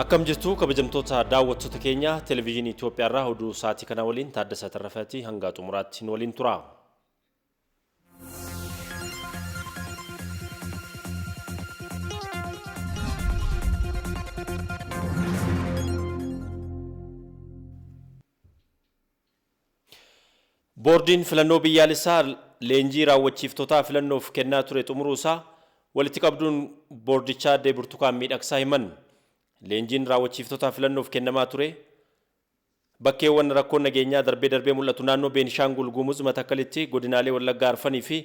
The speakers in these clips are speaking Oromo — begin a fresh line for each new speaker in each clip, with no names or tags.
Akkam jirtu kabajamtoota daawwattoota keenya televezyiinii Itoophiyaarraa oduu sa'aatii kana waliin Taaddasaa Tarrafaati hanga xumuraatti nu waliin tura. Boordiin filannoo biyyaalessaa leenjii raawwachiiftootaa filannoof kennaa ture xumuruu isaa walitti qabduun boordichaa Aadde Burtukaan Miidhagsaa himan. Leenjiin raawwachiiftootaa filannoof kennamaa ture bakkeewwan rakkoon nageenyaa darbee darbee mul'atu naannoo Beenishaangul Gumuz Matakkalitti godinaalee Wallaggaa Arfanii fi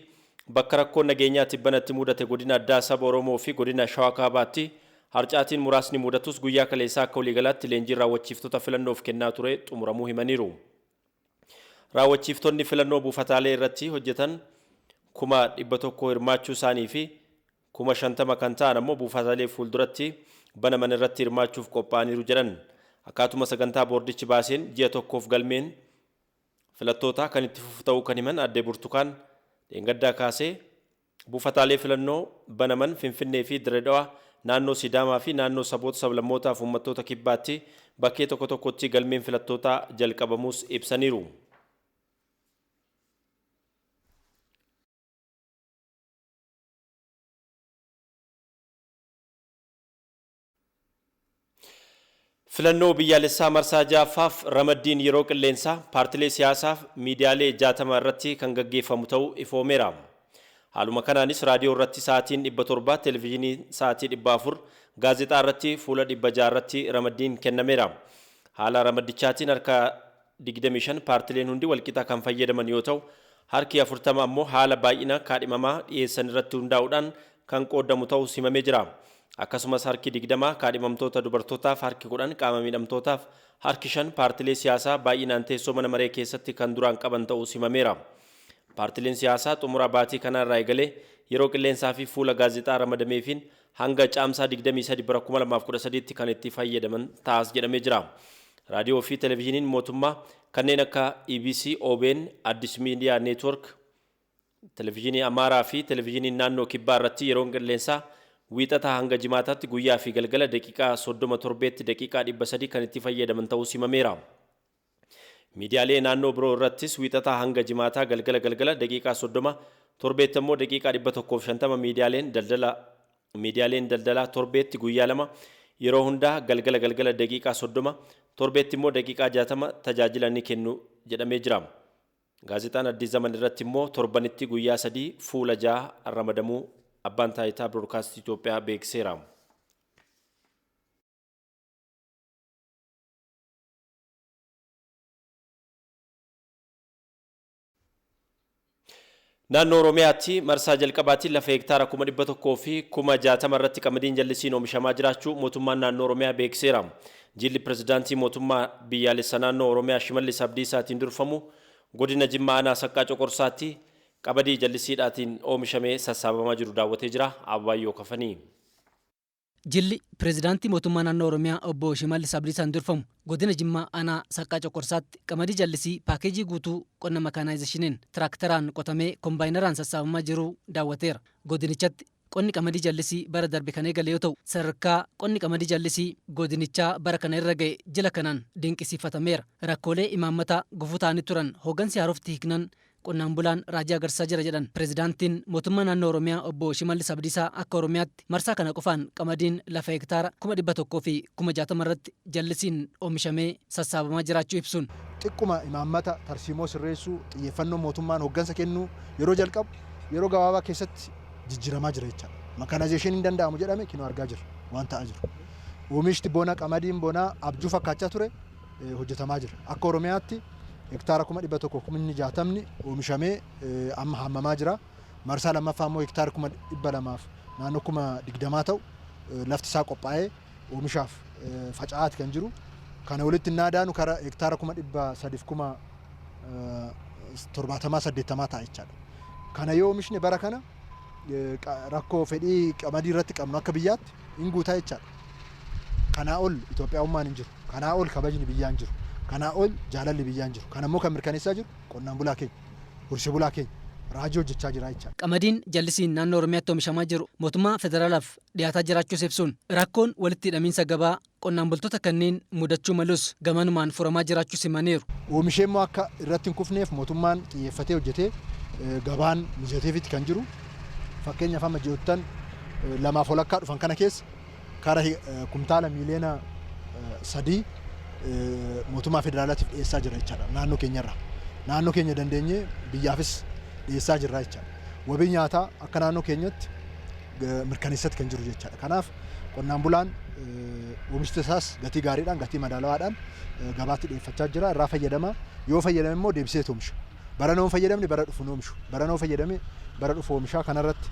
bakka rakkoon nageenyaa tibbanatti mudate godina addaa saba Oromoo fi godina Shawaa Kaabaatti harcaatiin muraasni mudatus guyyaa kaleessaa akka waliigalaatti leenjiin raawwachiiftota filannoof kennaa ture xumuramuu himaniiru. Raawwachiiftonni filannoo buufataalee irratti hojjetan 100,000 hirmaachuu isaanii fi 50,000 kan ta'an ammoo buufataalee fuulduratti banaman irratti hirmaachuuf qophaa'aniiru jedhan. Akkaatuma sagantaa boordichi baaseen ji'a tokkoof galmeen filattootaa kan itti fufu ta'uu kan himan Aadde Burtukaan dheengaddaa kaasee buufataalee filannoo banaman Finfinnee fi Dirre Dhawaa, naannoo Sidaamaa fi naannoo saboota sablammootaaf uummattoota kibbaatti bakkee tokko tokkotti galmeen filattootaa jalqabamuus ibsaniiru. Filannoo biyyaalessaa marsaa 6ffaaf ramaddiin yeroo qilleensaa paartilee siyaasaaf miidiyaalee 60 irratti kan gaggeeffamu ta'uu ifoomeera. Haaluma kanaanis raadiyoo irratti sa'aatiin 700, televezyiinii sa'aatii 400, gaazexaa irratti fuula 600 irratti ramaddiin kennameera. Haala ramaddichaatiin harka 25 paartileen hundi walqixa kan fayyadaman yoo ta'u, harki 40 ammoo haala baay'ina kaadhimamaa dhiyeessan irratti hundaa'uudhaan kan qooddamu ta'uus himamee jira. Akkasumas harki 20 kaadhimamtoota dubartootaaf, harki 10 qaama miidhamtootaaf, harki 5 paartilee siyaasaa baay'inaan teessoo mana maree keessatti kan duraan qaban ta'uus himameera. Paartileen siyaasaa xumura baatii kanaa irraa eegalee yeroo qilleensaa fi fuula gaazexaa ramadameefiin hanga Caamsaa 23 bara 2013tti kan itti fayyadaman ta'as jedhamee jira. Raadiyoo fi Televezyiiniin mootummaa kanneen akka EBC, obn, Addis Miidiyaa Neetwork, Televezyiinii Amaaraa fi Televezyiiniin Naannoo Kibbaa irratti yeroon qilleensaa Wiixataa hanga Jimaataatti guyyaa fi galgala daqiiqaa 30 torbeetti daqiiqaa 300 kan itti fayyadaman ta'uus himameera. Miidiyaalee naannoo biroo irrattis Wiixataa hanga Jimaataa galgala galgala daqiiqaa 30, torbeetti ammoo daqiiqaa 150 miidiyaaleen daldala miidiyaaleen daldalaa torbeetti guyyaa lama yeroo hundaa galgala galgala daqiiqaa 30, torbeetti immoo daqiiqaa 60 tajaajila ni kennu jedhamee jira. Gaazexaan Addis Zaman irratti immoo torbanitti guyyaa 3 fuula 6 ramadamuu Abbaan Taayitaa Biroodkaastii Itoophiyaa beeksiseera. Naannoo Oromiyaatti marsaa jalqabaatiin lafa hektaara 160,000 irratti qamadiin jallisiin oomishamaa jiraachuu mootummaan naannoo Oromiyaa beeksiseera. Jilli pirezidaantii mootummaa biyyaalessa naannoo Oromiyaa Shimallis Abdiisaatiin durfamu godina Jimmaa aanaa Saqqaa Coqorsaatti qamadii jallisiidhaatiin oomishamee sassaabamaa jiru daawwatee jira. Abaayyoo Kafanii.
Jilli Pireezidaantii Mootummaa Naannoo Oromiyaa Obbo Shimallis Abdiisaan durfamu Godina Jimmaa Aanaa Saqqaa Coqorsaatti qamadii jallisii paakeejii guutuu qonna makaanaayizeshiniin tiraaktaraan qotamee kombaayinaraan sassaabamaa jiru daawwateera. Godinichatti qonni qamadii jallisii bara darbe kan eegale yoo ta'u, sadarkaa qonni qamadii jallisii godinichaa bara kana irra ga'e jila kanaan dinqisiifatameera. Rakkoolee imaammataa gufuu ta'anii turan hooggansi haarofti hiiknan qonnaan bulaan raajii agarsiisaa jira jedhan Pireezidaantiin Mootummaa Naannoo Oromiyaa Obbo Shimallis Abdiisaa akka Oromiyaatti marsaa kana qofaan qamadiin lafa hektaara 160,000 irratti jallisiin oomishamee sassaabamaa jiraachuu ibsuun.
Xiqquma imaammata tarsiimoo sirreessuu, xiyyeeffannoo mootummaan hoggansa kennuu yeroo jalqabu yeroo gabaabaa keessatti jijjiiramaa jira jechaadha. Makaanaayizeeshiniin hin danda'amu jedhame kinoo argaa jirra waan ta'aa jiru. Oomishti bona qamadiin bonaa abjuu fakkaachaa ture hojjetamaa jira. Akka Oromiyaatti hektaara 100,000 60,000 oomishamee amma haammamaa jira. Marsaa lammaffaa immoo hektaara 200,000 naannoo 20,000 ta'u lafti isaa qophaa'ee oomishaaf faca'aati kan jiru. Kana walitti innaa daanu kara hektaara 370,000 80,000 ta'a jechaadha. Kana yoo oomishne bara kana rakkoo fedhii qamadii irratti qabnu akka biyyaatti hin guutaa jechaadha. Kanaa ol Itoophiyaa'ummaan hin jiru. Kanaa ol kabajni biyyaa hin jiru. Kanaa ol jaalalli biyyaa hin jiru. Kana immoo kan mirkaneessaa jiru qonnaan bulaa keenya, horsiise bulaa keenya raajii hojjechaa jira jechaadha.
Qamadiin jallisiin naannoo Oromiyaatti oomishamaa jiru mootummaa federaalaaf dhiyaataa jiraachuus ibsuun, rakkoon walitti hidhamiinsa gabaa qonnaan bultoota kanneen mudachuu malus gamanumaan furamaa jiraachuu simaniiru.
Oomishee immoo akka irratti hin kufneef mootummaan xiyyeeffatee hojjetee gabaan mijateefitti kan jiru. Fakkeenyaaf amma ji'oottan lamaaf walakkaa dhufan kana keessa kara kumtaala miiliyoona 3 mootummaa federaalaatiif dhiyeessaa jira jechaadha naannoo keenyarraa. Naannoo keenya dandeenyee biyyaafis dhiyeessaa jirra jechaadha. Wabii nyaataa akka naannoo keenyatti mirkaneessatti kan jiru jechaadha. Kanaaf qonnaan bulaan oomishni isaas gatii gaariidhaan gatii madaalawaadhaan gabaatti dhiyeeffachaa jira. Irraa fayyadama. Yoo fayyadame immoo deebisee oomisha. Bara noo fayyadamne bara dhufu oomishu. Bara noo fayyadame bara dhufu oomishaa. Kanarratti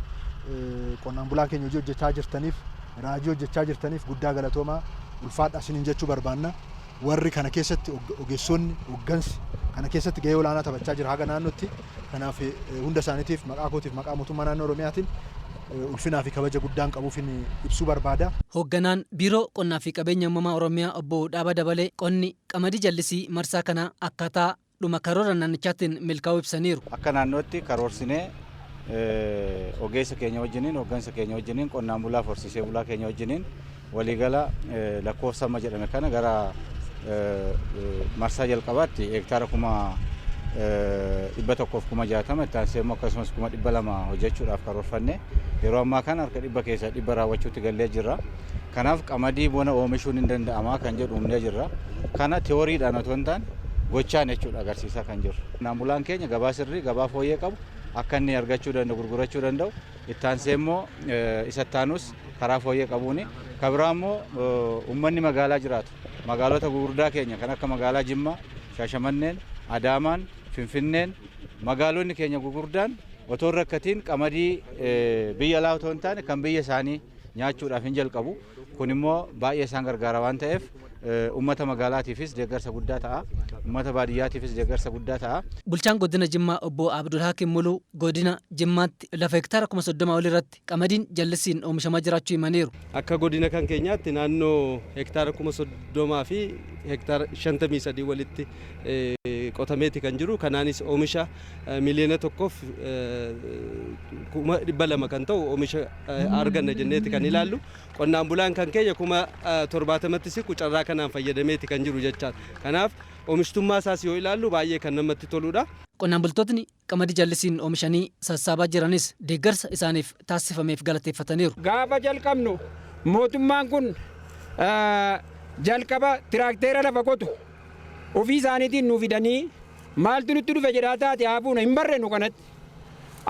qonnaan bulaan keenya hojii hojjechaa jirtaniif raajii hojjechaa jirtaniif guddaa galatoomaa ulfaadha isiniin jechuu barbaanna. Warri kana keessatti ogeessonni hoggansi kana keessatti gahee olaanaa taphachaa jira haga naannootti. Kanaaf hunda isaaniitiif maqaa kootiif maqaa mootummaa naannoo Oromiyaatiin ulfinaa fi kabaja guddaan qabuufin ibsuu barbaada.
Hoogganaan Biiroo Qonnaa fi Qabeenya Uumamaa Oromiyaa Obbo Dhaabaa Dabalee qonni qamadii jallisii marsaa kanaa akkaataa dhuma karoora naannichaatiin milkaa'uu ibsaniiru.
Akka naannootti karoorsinee ogeessa keenya wajjiniin hooggansa keenya wajjiniin qonnaan bulaa horsiisee bulaa keenya wajjiniin waliigala lakkoofsa amma jedhame kana gara marsaa jalqabaatti hektaara 160,000 itti aansee immoo akkasumas 200,000 hojjechuudhaaf karoorfanne yeroo ammaa kana harka 100 keessaa 100 raawwachuutti gallee jirra. Kanaaf qamadii bona oomishuun hin danda'amaa kan jedhu humnee jirra. Kana teoriidhaan otoo hin taane gochaan jechuudha agarsiisaa kan jirru. Qonnaan bulaan keenya gabaa sirrii gabaa fooyyee qabu akka inni argachuu danda'u gurgurachuu danda'u itti aansee immoo isa ittaanus karaa fooyyee qabuuni. Kan biraa immoo uummanni magaalaa jiraatu magaalota gurguddaa keenya kan akka magaalaa Jimmaa, Shaashamanneen, Adaamaan, Finfinneen magaalonni keenya gurguddaan otoo hin rakkatiin qamadii biyya alaa otoo hin taane kan biyya isaanii nyaachuudhaaf hin jalqabu. Kun immoo baay'ee isaan gargaara waan ta'eef uummata magaalaatiifis deeggarsa guddaa ta'a. Uummata baadiyyaatiifis deeggarsa guddaa ta'a.
Bulchaan godina Jimmaa Obbo Abdul Hakim Muluu godina Jimmaatti lafa hektaara 30,000 ol irratti qamadiin jallisiin oomishamaa jiraachuu himaniiru.
Akka godina kan keenyaatti naannoo hektaara 30,000 fi hektaara 53 walitti qotameeti kan jiru. Kanaanis oomisha miliyoona 1,200 kan ta'u oomisha arganna jenneeti kan ilaallu. Qonnaan bulaan kan keenya 70,000 siqu carraa kanaan fayyadameeti kan jiru jechaadha. Kanaaf oomishtummaa isaas yoo ilaallu baay'ee kan namatti toludha.
Qonnaan bultootni qamadii jallisiin oomishanii sassaabaa jiranis deeggarsa isaaniif taasifameef galateeffataniiru.
Gaafa jalqabnu mootummaan kun jalqaba tiraakteera lafa qotu ofii isaaniitiin nu fidanii maaltu nutti dhufe jedhaa taate haafuuna hin barreenu kanatti.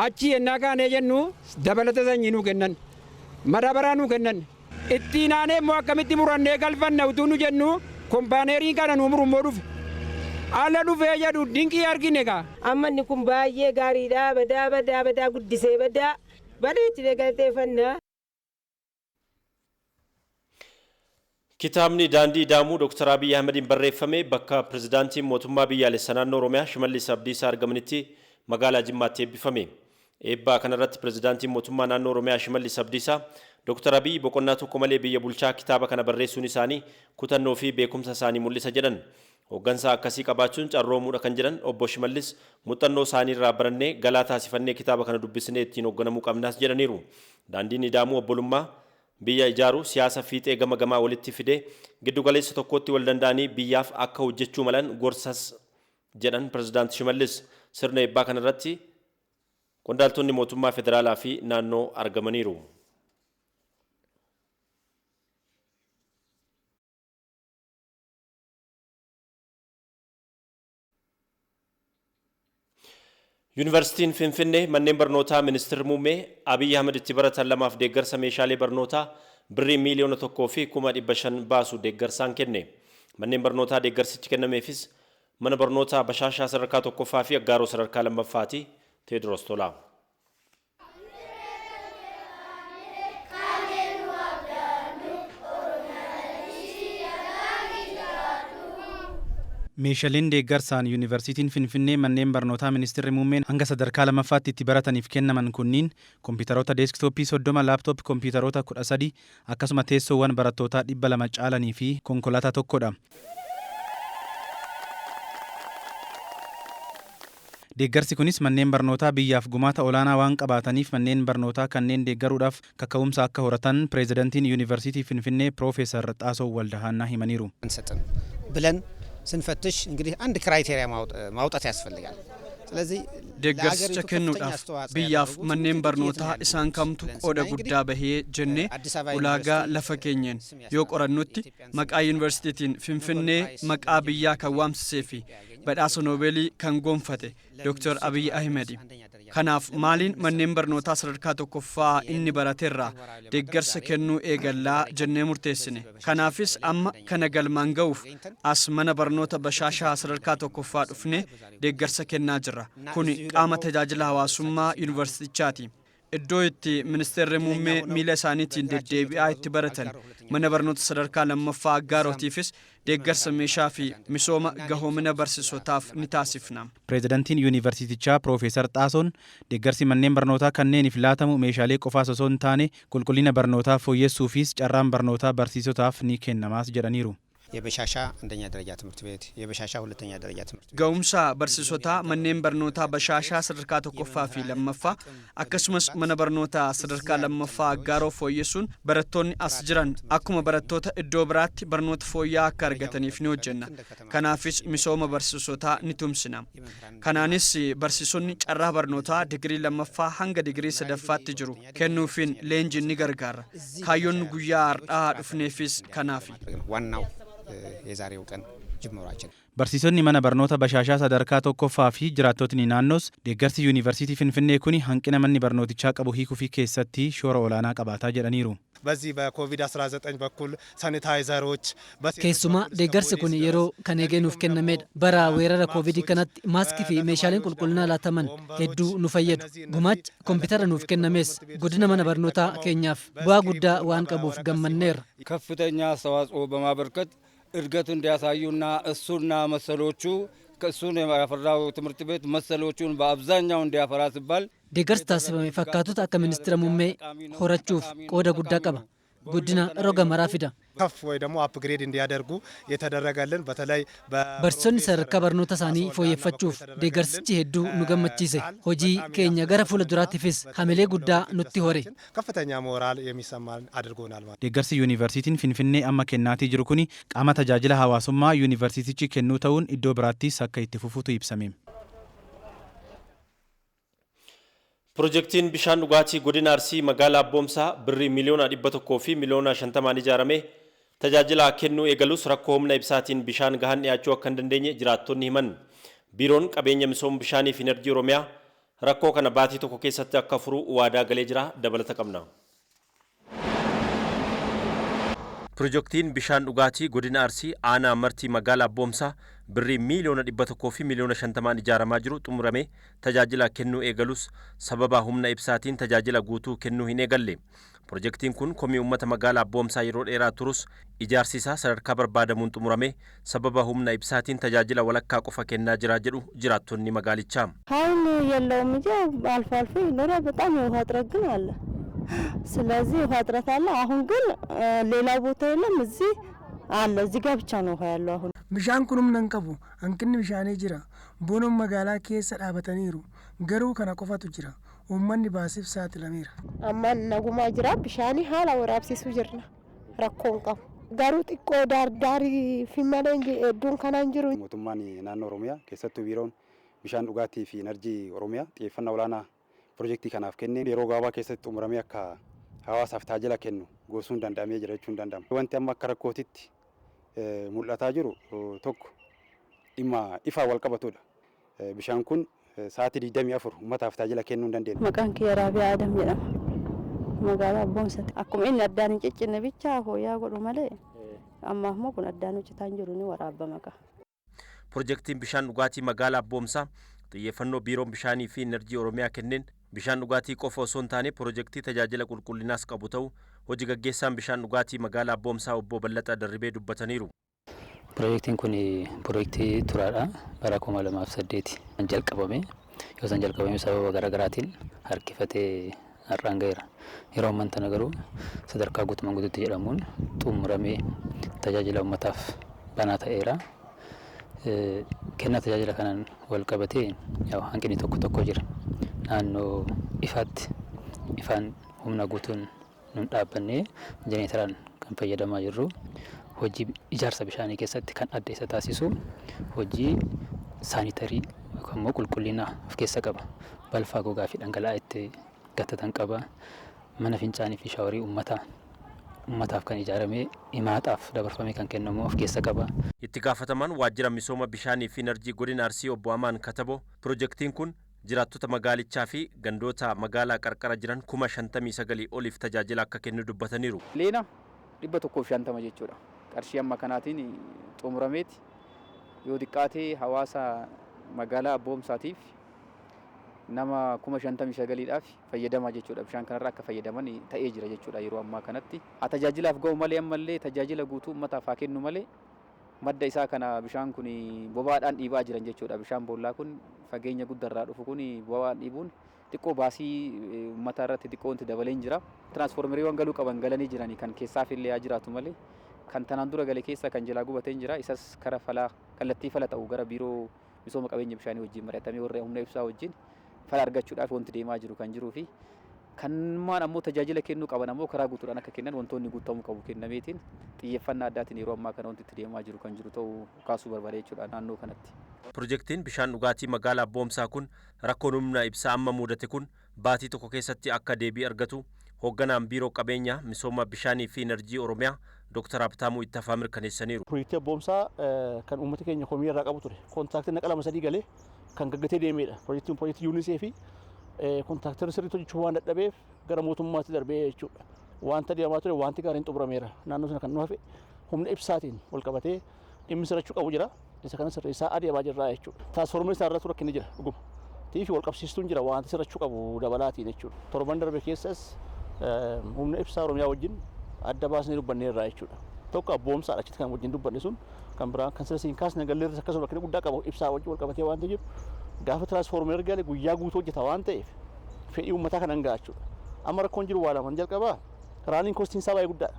Achi yennaa kaanee jennu dabalata sanyii nuu kennan madabaraa nuu kennan. Ittiin aanee immoo akkamitti murannee galfanna utuu nu jennu kompaaneeriin kana nu muru immoo dhufe. Ala dhufee jedhu dinqii argine gaa.
Amma inni kun baay'ee gaariidha. Badaa badaa badaa guddisee badaa bareechine galateeffannaa.
Kitaabni Daandii Daamuu Dr. Abiyyi Ahmediin barreeffame bakka pirezidaantiin mootummaa biyyaalessa naannoo Oromiyaa Shimallis Abdiisaa argamanitti magaalaa Jimmaatti eebbifame. Eebbaa kanarratti pirezidaantiin mootummaa naannoo Oromiyaa Shimallis Abdiisaa Dr. Abiyyi boqonnaa tokko malee biyya bulchaa kitaaba kana barreessuun isaanii kutannoo fi beekumsa isaanii mul'isa jedhan. Hooggansa akkasii qabaachuun carroomuudha kan jedhan Obbo Shimallis muuxannoo isaanii irraa barannee galaa taasifannee kitaaba kana dubbisnee ittiin hoogganamuu qabnaas jedhaniiru. Daandiin Daamuu obbolummaa biyya ijaaruu siyaasa fiixee gama gamaa walitti fidee giddugaleessa tokkotti wal danda'anii biyyaaf akka hojjechuu malan gorsas jedhan pirezidaanti Shimallis. Sirna eebbaa kanarratti qondaaltonni mootummaa federaalaa fi naannoo argamaniiru. Yuunivarsiitiin Finfinnee manneen barnootaa ministeerri muummee Abiyyi Ahmed itti baratan lamaaf deeggarsa meeshaalee barnootaa birrii 1,150,000 baasu deeggarsaan kenne. Manneen barnootaa deeggarsichi kennameefis mana barnootaa Bashaashaa sadarkaa tokkoffaa fi Aggaaroo sadarkaa lammaffaati. Teediroos Tolaa.
Meeshaaleen deeggarsaan Yuunivarsiitiin Finfinnee manneen barnootaa ministeerri muummeen hanga sadarkaa lammaffaatti itti barataniif kennaman kunniin kompiitaroota deesktooppii 30, laaptooppii kompiitaroota 13 akkasuma teessoowwan barattootaa 200 caalanii fi konkolaataa tokkodha. Deeggarsi kunis manneen barnootaa biyyaaf gumaata olaanaa waan qabaataniif manneen barnootaa kanneen deeggaruudhaaf kaka'umsa akka horatan pireezidantiin Yuunivarsiitii Finfinnee Piroofeesar Xaasoo Waldahaannaa himaniiru.
አንሰጥም ብለን ስንፈትሽ እንግዲህ አንድ ክራይቴሪያ ማውጣት ያስፈልጋል። ስለዚህ
Deeggarsicha kennuudhaaf biyyaaf manneen barnootaa isaan kamtu qooda guddaa bahee jennee ulaagaa lafa keenyeen yoo qorannutti maqaa yuunivarsiitiitiin Finfinnee maqaa biyyaa kan waamsisee fi badhaasa Noobeelii kan gonfate Dr. Abiy Ahimedi. Kanaaf maaliin manneen barnootaa sadarkaa tokkoffaa inni barateerraa deeggarsa kennuu eegallaa jennee murteessine. Kanaafis amma kana galmaan ga'uuf as mana barnoota Bashaashaa sadarkaa tokkoffaa dhufnee deeggarsa kennaa jirra. Kuni qaama tajaajila hawaasummaa yuunivarsiitichaati. Iddoo itti ministeerri muummee miila isaaniitiin deddeebi'aa itti baratan mana barnoota sadarkaa lammaffaa Aggaarotiifis deeggarsa meeshaa fi misooma gahoomina barsiisotaaf ni taasifna.
Pireezidantiin Yuunivarsiitichaa Piroofeesar Xaasoon deeggarsi manneen barnootaa kanneeniif laatamu meeshaalee qofaas osoo hin taane qulqullina barnootaa fooyyessuufis carraan barnootaa barsiisotaaf ni kennamaas jedhaniiru.
የበሻሻ አንደኛ ደረጃ ትምህርት ቤት፣ የበሻሻ ሁለተኛ ደረጃ ትምህርት ቤት
Ga'umsa barsiisotaa manneen barnootaa Bashaashaa sadarkaa tokkoffaa fi lammaffaa akkasumas mana barnootaa sadarkaa lammaffaa Aggaaroo fooyyessuun barattoonni as jiran akkuma barattoota iddoo biraatti barnoota fooyya'aa akka argataniif ni hojjenna. Kanaafis misooma barsiisotaa ni tumsina. Kanaanis barsiisonni carraa barnootaa digirii lammaffaa hanga digirii sadaffaatti jiru kennuufiin leenjiin ni gargaara. Kaayyoon guyyaa har'aa dhufneefis kanaafi.
ዋናው የዛሬው ቀን ጅምሯችን።
Barsiisonni mana barnoota Bashaashaa sadarkaa tokkoffaa fi jiraattotni naannoos deeggarsi Yuunivarsiitii Finfinnee kun hanqina manni barnootichaa qabu hiikuufii keessatti shoora olaanaa qabaataa jedhaniiru.
በዚህ በኮቪድ-19 በኩል ሳኒታይዘሮች
Keessumaa deeggarsi kun yeroo kan eegee nuuf kennamedha. Bara weerara koovidii kanatti maaskii fi meeshaaleen qulqullinaa laataman hedduu nu fayyadu. Gumaachi koompitara nuuf kennames guddina mana barnootaa keenyaaf bu'aa guddaa waan qabuuf gammanneerra.
ከፍተኛ አስተዋጽኦ በማበርከት እድገት እንዲያሳዩና እሱና መሰሎቹ ከእሱን ያፈራው ትምህርት ቤት መሰሎቹን በአብዛኛው እንዲያፈራ ሲባል
Deeggarsi taasifame fakkaatota akka ministeera muummee horachuuf qooda guddaa qaba. Guddina roga maraa fida.
ከፍ ወይ ደግሞ አፕግሬድ እንዲያደርጉ የተደረገልን በተለይ
Barsiisonni sadarkaa barnoota isaanii fooyyeffachuuf deeggarsichi hedduu nu gammachiise. Hojii keenya gara fuula duraattiifis hamilee guddaa nutti hore.
ከፍተኛ ሞራል የሚሰማን አድርጎናል ማለት ነው።
Deeggarsi Yuunivarsiitiin Finfinnee amma kennaatii jiru kun qaama tajaajila hawaasummaa yuunivarsiitichi kennuu ta'uun iddoo biraattis akka itti fufuutu ibsame.
Pirojektiin bishaan dhugaatii godina Arsii magaalaa Abboomsaa birrii 100,000,000 fi 50,000,000 ijaarame tajaajila kennuu eegalus rakkoo humna ibsaatiin bishaan gahaan dhiyaachuu akka hin dandeenye jiraattonni himan. Biiroon qabeenya misooma bishaanii fi enerjii Oromiyaa rakkoo kana baatii tokko keessatti akka furu waadaa galee jira. Dabalata qabna. Pirojektiin bishaan dhugaatii godina Arsii aanaa Martii magaalaa Abboomsaa birrii 100,000,000 fi 50,000,000 ijaaramaa jiru xumurame tajaajila kennuu eegalus sababa humna ibsaatiin tajaajila guutuu kennuu hin eegalle. Pirojektiin kun komii uummata magaalaa Abboomsaa yeroo dheeraa turus ijaarsi isaa sadarkaa barbaadamuun xumurame sababa humna ibsaatiin tajaajila walakkaa qofa kennaa jira jedhu jiraattonni magaalichaa.
ኃይል የለውም እንጂ አልፎ አልፎ ይኖራል። በጣም የውሃ እጥረት ግን አለ። ስለዚህ የውሃ እጥረት አለ። አሁን ግን ሌላ ቦታ የለም፣ እዚህ አለ። እዚህ ጋር ብቻ ነው ውሃ ያለው አሁን።
Bishaan kun humna hin qabu. Hanqinni bishaanii jira. Boonoon magaalaa keessa dhaabataniiru. Garuu kana qofatu jira. Uummanni baasiif saaxilameera.
Amma nagumaa jira. Bishaanii haala waraabsisuu jirra. Rakkoo hin qabu. Garuu xiqqoo daardaarii fi malee hedduun kanaan jiru.
Mootummaan naannoo Oromiyaa keessattuu biiroon bishaan dhugaatii fi enerjii Oromiyaa xiyyeeffannaa olaanaa pirojektii kanaaf kennee yeroo gabaabaa keessatti xumuramee akka hawaasaaf tajaajila kennu gosuun danda'amee jira jechuun danda'ama. Wanti amma akka rakkootitti mul'ataa jiru tokko dhimma ifaa wal qabatudha. Bishaan kun sa'aatii 24 uummataaf tajaajila kennuu hin dandeenye.
Maqaan kiyya Raabiyaa Adam jedhama. Magaalaa Abboomsatti. Akkuma inni addaan hin ciccinne bichaa fooyya'aa godhu malee amma immoo kun addaan hojjetaa hin jiru ni waraabama qaba.
Pirojektiin bishaan dhugaatii magaalaa Abboomsaa xiyyeeffannoo biiroon bishaanii fi enerjii Oromiyaa kenneen bishaan dhugaatii qofa osoo hin taane pirojektii tajaajila qulqullinaas qabu ta'uu hojii gaggeessaan bishaan dhugaatii magaalaa Abboomsaa obbo Ballaxaa Darribee dubbataniiru.
Pirojektiin kun pirojektii turaadha. Bara 2008 jalqabame. Yoo san jalqabame sababa garaagaraatiin harkifatee har'aan gaheera. Yeroo ammaan tana garuu sadarkaa guutumaan guutuutti jedhamuun xumuramee tajaajila uummataaf banaa ta'eera. Kennaa tajaajila kanaan wal qabatee hanqinni tokko tokko jira. Naannoo ifaatti ifaan humna guutuun nun dhaabbannee jenereeteraan kan fayyadamaa jirru. Hojii ijaarsa bishaanii keessatti kan adda isa taasisu hojii saanitarii yookaan immoo qulqullina of keessa qaba. Balfaa gogaa fi dhangala'aa itti gatatan qaba. Mana fincaanii fi shaaworii uummataaf kan ijaarame himaaxaaf dabarfamee kan kennamu of keessa qaba.
Itti gaafatamaan waajjira misooma bishaanii fi enerjii godina Arsii obbo Amaan Kataboo pirojektiin kun jiraattota magaalichaa fi gandoota magaalaa qarqara jiran 59,000 oliif tajaajila akka kennu dubbataniiru.
Leena 150 jechuudha. Qarshii amma kanaatiin xumurameeti yoo xiqqaate hawaasa magaalaa Abboomsaatiif nama 59,000dhaaf fayyadamaa jechuudha. Bishaan kanarraa akka fayyadaman ta'ee jira jechuudha yeroo ammaa kanatti. Haa tajaajilaaf ga'u malee ammallee tajaajila guutuu uummataaf haa kennu malee madda isaa kana bishaan kun bobaadhaan dhiibaa jiran jechuudha. Bishaan boollaa kun fageenya guddaarraa dhufu kun bobaadhaan dhiibuun xiqqoo baasii uummata irratti xiqqoo wanti dabaleen jira. Tiraansfoormeriiwwan galuu qaban galanii jiranii kan keessaaf illee haa jiraatu malee kan tanaan dura gale keessa kan jalaa gubateen jira. Isas kara falaa kallattii fala ta'u gara biiroo misooma qabeenya bishaanii wajjin mari'atamee warra humna ibsaa wajjin fala argachuudhaaf wanti deemaa jiru kan jiruu fi kanmaan ammoo tajaajila kennuu qaban ammoo karaa guutuudhaan akka kennan wantoonni guutamuu qabu kennameetiin xiyyeeffannaa addaatiin yeroo ammaa kana wanti itti deemaa jiru kan jiru ta'uu kaasuu barbaade jechuudha naannoo kanatti.
Pirojektiin bishaan dhugaatii magaalaa Abboomsaa kun rakkoon humna ibsaa amma mudate kun baatii tokko keessatti akka deebii argatu hoogganaan biiroo qabeenya misooma bishaanii fi enerjii Oromiyaa Dr. Habtaamuu Ittafaa mirkaneessaniiru.
Pirojektii Abboomsaa kan uummata keenya komii irraa qabu ture. Kontiraaktiin naqa 2-3 galee kan gaggatee deemedha. Pirojektiin pirojektii UNICEF fi kontiraaktarri sirriitti hojjechuu waan dadhabeef gara mootummaatti darbee jechuudha. Wanta deemaa ture wanti gaariin xumurameera. Naannoo sana kan nu hafe humna ibsaatiin wal qabatee dhimmi sirrachuu qabu jira. Isa kana sirreessaa adeemaa jirra jechuudha. Tiraansfoormerii isaa irratti rakkinni jira dhuguma. Tiifi wal qabsiistuun jira wanti sirrachuu qabu dabalaatiin jechuudha. Torban darbe keessas humna ibsaa Oromiyaa wajjin adda baasnee dubbanneerra jechuudha. Tokko Abboomsaadha achitti kan wajjin dubbanne sun kan biraan kan sirriin kaasne galleerras akkasuma rakkina guddaa qaba ibsaa wajjin wal qabatee waan jiru gaafa tiraansfoormerii gale guyyaa guutuu hojjeta waan ta'eef fedhii uummataa kan hangaa jechuudha. Amma rakkoon jiru waa lamaan jalqabaa running costiin isaa baay'ee guddaadha.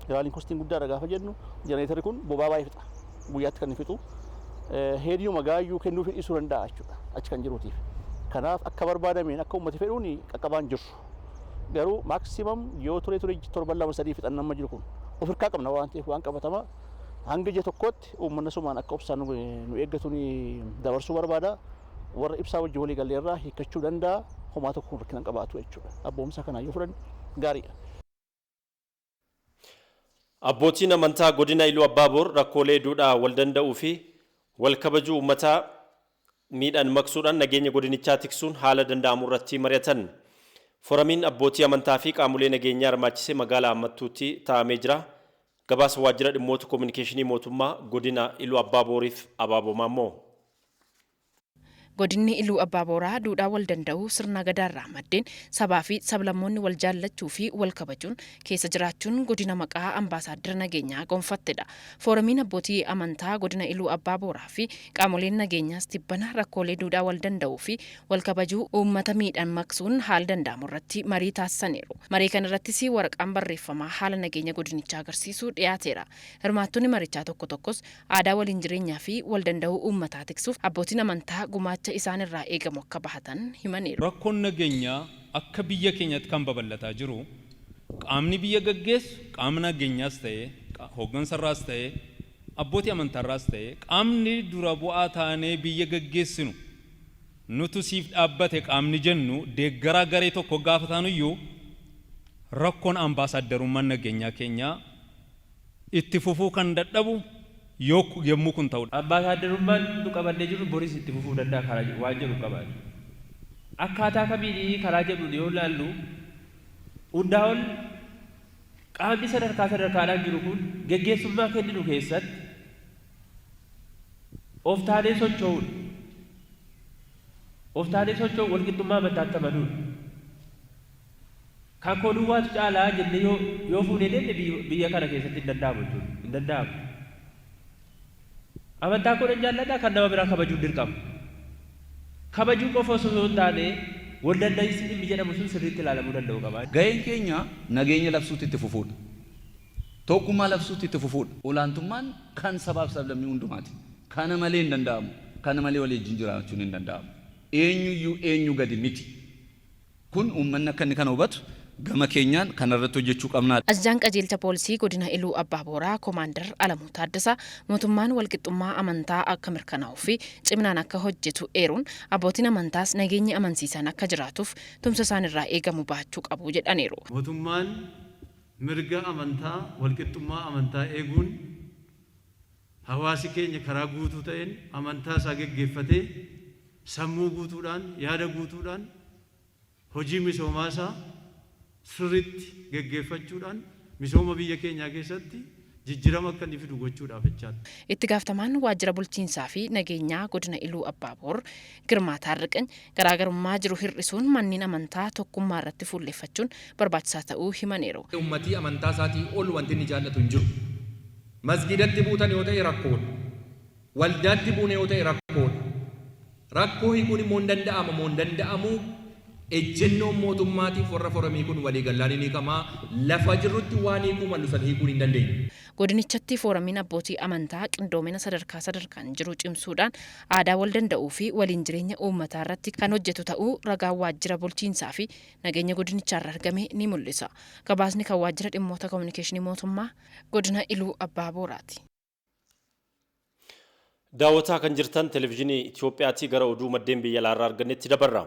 Running costiin guddaadha gaafa jennu jenereetarri kun boba'aa baay'ee fixa. Guyyaatti kan inni fixu heediyuu magaayyuu kennuu dhiisuu danda'a jechuudha achi kan jiruutiif. Kanaaf akka barbaadameen akka uummati fedhuun qaqqabaan jiru. Garuu maximum yoo ture ture torban 2-3 fixan nama jiru kun of hirkaa qabna waan ta'eef waan qabatama hanga ji'a tokkootti uummanni sumaan akka obsaan nu eeggatu dabarsuu barbaada. Warra ibsaa wajjin walii galleerraa hiikkachuu danda'a. Homaa tokko rakkina hin qabaatu jechuudha. Abboomsaa kanaa yoo fudhanne gaariidha.
Abbootiin amantaa godina Iluu Abbaaboor rakkoolee duudhaa wal danda'uu fi wal kabajuu uummataa miidhaan maqsuudhaan nageenya godinichaa tiksuun haala danda'amu irratti mari'atan. Foramiin abbootii amantaa fi qaamolee nageenyaa hirmaachisee magaalaa Ammattuutti taa'amee jira. Gabaasa waajjira dhimmoota koominikeeshinii mootummaa godina Iluu Abbaabooriif Abaaboo Maammoo.
Godinni Iluu Abbaa Booraa duudhaa wal danda'uu sirna gadaarraa maddeen sabaa fi sablammoonni wal jaallachuu fi wal kabajuun keessa jiraachuun godina maqaa ambaasaaddara nageenyaa gonfattedha. Fooramiin abbootii amantaa godina Iluu Abbaa Booraa fi qaamoleen nageenyaas tibbana rakkoolee duudhaa wal danda'uu fi wal kabajuu uummata miidhan maqsuun haala danda'amu irratti marii taasisaniiru. Marii kana irrattis waraqaan barreeffamaa haala nageenya godinichaa agarsiisu dhiyaateera. Hirmaattonni marichaa tokko tokkos aadaa waliin jireenyaa fi wal danda'uu uummataa tiksuuf abbootiin amantaa gumaacha isaan irraa eegamu akka bahatan himaniiru.
Rakkoon nageenyaa akka biyya keenyatti kan babal'ataa jiru qaamni biyya gaggeessu qaama nageenyaas ta'e hooggansarraas ta'e abbootii amantaarraas ta'e qaamni dura bu'aa taanee biyya gaggeessinu nutu siif dhaabbate qaamni jennu deeggaraa garee tokko gaafa taanuyyuu rakkoon ambaasaadarummaan nageenyaa keenyaa itti fufuu kan dadhabu yommuu kun ta'udha.
Ambaasaadarummaan nu qabannee jiru boris itti fufuu danda'a karaa waan jedhu qaba. Akkaataa kamiin karaa jedhuun yoo ilaallu hundaa ol qaamni sadarkaa sadarkaadhaan jiru kun geggeessummaa kenninu keessatti of taanee socho'uudha. Of taanee socho'u walqixxummaa amantaatti amanuudha. Kan koo duwwaatu caalaa jennee yoo fuunee deemne biyya kana keessatti hin danda'amu jechuudha. Hin danda'amu. Amantaa koo nan jaalladha kan nama biraa kabajuun dirqama. Kabajuu qofa osoo hin taane wal danda'iinsi dhimmi jedhamu sun sirriitti ilaalamuu danda'u qaba.
Gaheen keenya nageenya labsuutti itti fufuudha. Tokkummaa labsuutti itti fufuudha. Olaantummaan kan sabaaf sablammii hundumaati. Kana malee hin danda'amu. Kana malee walii wajjin jiraachuun hin danda'amu. Eenyuyyuu eenyu gadi miti. Kun uummanni akka inni kana hubatu gama keenyaan kanarratti hojjechuu qabna.
Ajajaan Qajeelcha Poolisii Godina Iluu Abbaa Booraa Komaandar Alamuu Taaddasaa mootummaan walqixxummaa amantaa akka mirkanaa'uu fi ciminaan akka hojjetu eeruun abbootiin amantaas nageenyi amansiisaan akka jiraatuuf tumsa isaan irraa eegamu bahachuu qabu jedhaniiru.
Mootummaan mirga amantaa, walqixxummaa amantaa eeguun hawaasi keenya karaa guutuu ta'een amantaa isaa geggeeffatee sammuu guutuudhaan, yaada guutuudhaan hojii misoomaa isaa sirriitti geggeeffachuudhaan misooma biyya keenyaa keessatti jijjirama akka inni fidu gochuudhaaf jechaadha.
Itti gaaftamaan waajjira bulchiinsaa fi nageenyaa godina Iluu Abbaa Boor Girmaa Taarriqany garaagarummaa jiru hir'isuun manneen amantaa tokkummaa irratti fuulleffachuun barbaachisaa ta'uu himaniiru.
Ummatii amantaa isaatii ol wanti inni jaallatu hin jiru. Masgiidatti buutan yoo ta'e rakkoodha. Waldaatti buune yoo ta'e rakkoodha. Rakkoo hiikuun immoo hin danda'ama moo hin danda'amu ejjennoon mootummaatiif warra foromii kun walii gallaan hin hiikama. Lafa jirrutti waan hiikuu mallu san hiikuun hin dandeenye.
Godinichatti fooramiin abbootii amantaa qindoomina sadarkaa sadarkaan jiru cimsuudhaan aadaa wal danda'uu fi waliin jireenya uummataa irratti kan hojjetu ta'uu ragaan waajjira bulchiinsaa fi nageenya godinichaarra argame ni mul'isa. Gabaasni kan waajjira dhimmoota kominikeeshinii mootummaa godina Iluu Abbaa Booraati.
Daawwataa kan jirtan Televezyiinii Itiyoophiyaatii gara oduu maddeen biyya alaarraa argannetti dabarra.